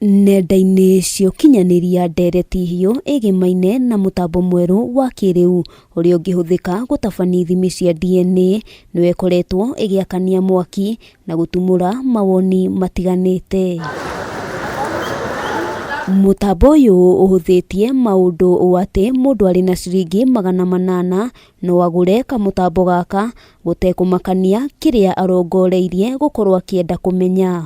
Nenda-inĩ cia ũkinyanĩria ndereti hiũ ĩgĩmaine na mũtambo mwerũ wa kĩrĩu ũrĩa ũngĩhũthĩka gũtabania ithimi cia DNA nĩyo ĩkoretwo ĩgĩakania mwaki na gũtumũra mawoni matiganĩte. Mũtambo ũyũ ũhũthĩtie maũndũ ũũ atĩ mũndũ arĩ na ciringi 800 no agũre kamũtambo gaka gũtekũmakania kĩrĩa arongoreirie gũkorwo akĩenda kũmenya.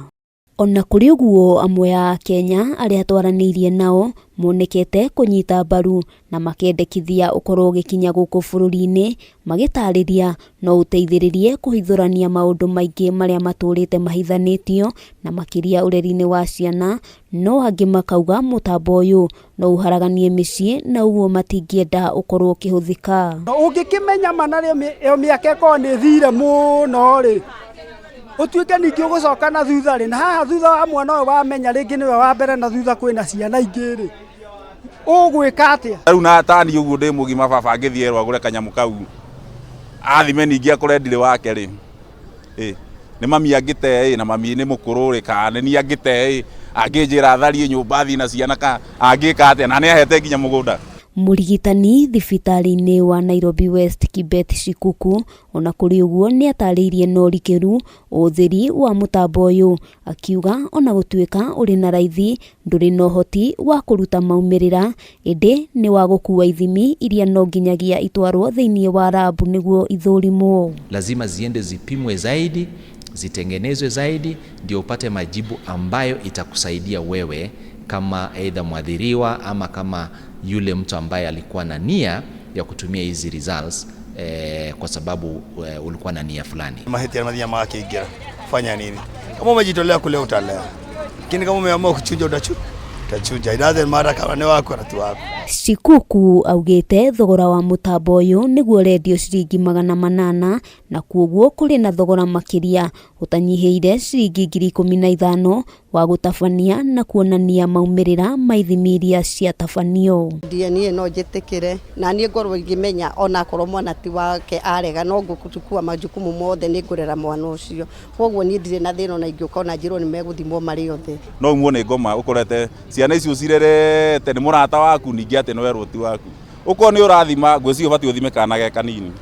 Ona kũrĩ ũguo, amwe a Akenya arĩa twaranĩirie nao monekete kũnyita mbaru na makendekithia ũkorwo ũgĩkinya gũkũ bũrũri-inĩ, magĩtarĩria no ũteithĩrĩrie kũhithũrania maũndũ maingĩ marĩa matũrĩte mahithanĩtio na makĩria ũreri-inĩ wa ciana, no angĩ makauga mũtambo ũyũ no ũharaganie mĩciĩ na ũguo matingĩenda ũkorwo ũkĩhũthĩka. Ũngĩkĩmenya ma narĩo ĩyo mĩaka ĩkorwo nĩ ĩthire mũno rĩ, ũtuĩke ningĩ ũgũcoka na thutha rĩ, na haha thutha wa mwana ũyũ wamenya rĩngĩ nĩwe wa mbere na thutha kwĩna ciana ingĩ rĩ, ũgwĩka atĩa? Rĩu na tani ũguo ndĩ mũgima, baba angĩthiĩ erwo agũre kanyamũ kau athime ningĩ akore ndirĩ wake rĩ, ĩ nĩ mami angĩte ĩ na mami nĩ mũkũrũ rĩ, kana nĩ niĩ angĩte ĩ, angĩnjĩra tharie nyũmba athiĩ na ciana kana angĩka atĩa, na nĩ ahete nginya mũgũnda. Mũrigitani thibitarĩ-inĩ wa Nairobi West Kibet Shikuku, ona kũrĩ ũguo, nĩ atarĩirie na ũrikĩru ũhũthĩri wa mũtambo ũyũ, akiuga ona gũtuĩka ũrĩ na raithi, ndũrĩ na ũhoti wa kũruta maumĩrĩra, ĩndĩ nĩ wa gũkua ithimi iria no nginyagia itwarwo thĩinĩ wa rabu nĩguo ithũrimwo. Lazima ziende zipimwe zaidi, zitengenezwe zaidi, ndio upate majibu ambayo itakusaidia wewe kama aidha mwadhiriwa ama kama yule mtu ambaye alikuwa na nia ya kutumia hizi results kwa sababu ulikuwa na nia fulani. Mahĩtia mathiaga magakĩingĩra, fanya nini? Kama umejitolea kulea, utalea, lakini kama umeamua kuchuja, utachuja. It doesn't matter kama nĩ waku kana ti waku. Shikuku augĩte thogora wa mũtambo ũyũ nĩguo ũrendio ciringi 800 na kuoguo kũrĩ na thogora makĩria ũtanyihĩire ciringi 15,000 wa gũtabania na kuonania maumĩrĩra ma ithimi iria ciatabanio. DNA no njĩtĩkĩre na niĩ ngorwo ngĩmenya onakorwo mwana ti wake, arega no ngũchukua majukumu mothe, nĩ ngũrera mwana ũcio. Koguo niĩ ndirĩ na thĩna ona ingĩũka ona njĩrwo nĩ megũthimwo marĩ othe. No umwo nĩ ngoma ũkorete ciana icio cirerete nĩ mũrata waku, ningĩ atĩ no erwo ti waku. Ũkorwo nĩ ũrathima, ngwĩciria ũbatiĩ ũthime kana ge kanini.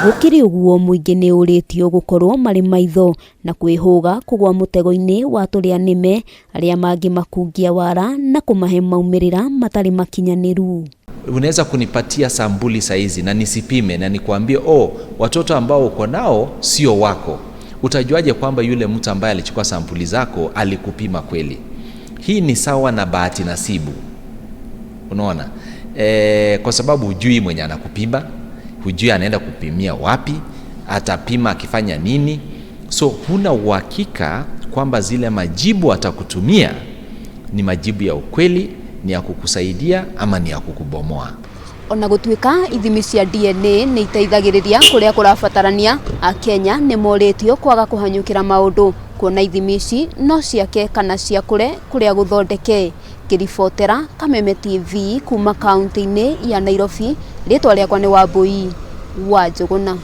Gũkĩrĩ ũguo, mũingĩ nĩ ũrĩtio gũkorwo marĩ maitho na kwĩhũga kũgwa mũtego-inĩ wa tũrĩa nĩme arĩa mangĩmakungia wara na kũmahe maumĩrĩra matarĩ makinyanĩru. Unaweza kunipatia sampuli saizi na nisipime na nikwambie, "Oh, watoto ambao uko nao sio wako." Utajuaje kwamba yule mtu ambaye alichukua sampuli zako alikupima kweli? Hii ni sawa na bahati nasibu, unaona kwa sababu hujui mwenye anakupima, hujui anaenda kupimia wapi, atapima akifanya nini, so huna uhakika kwamba zile majibu atakutumia ni majibu ya ukweli, ni ya kukusaidia ama ni ya kukubomoa. Ona gũtuĩka ithimi cia DNA nĩ iteithagĩrĩria kũrĩa kũrabatarania, Akenya nĩ morĩtio kwaga kũhanyũkĩra maũndũ kuona ithimi ici no ciake kana ciakũre kũrĩa gũthondeke. Ngĩribotera Kameme TV kuma kaunti-inĩ ya Nairobi, rĩtwa rĩakwa nĩ Wambui wa Njũgũna.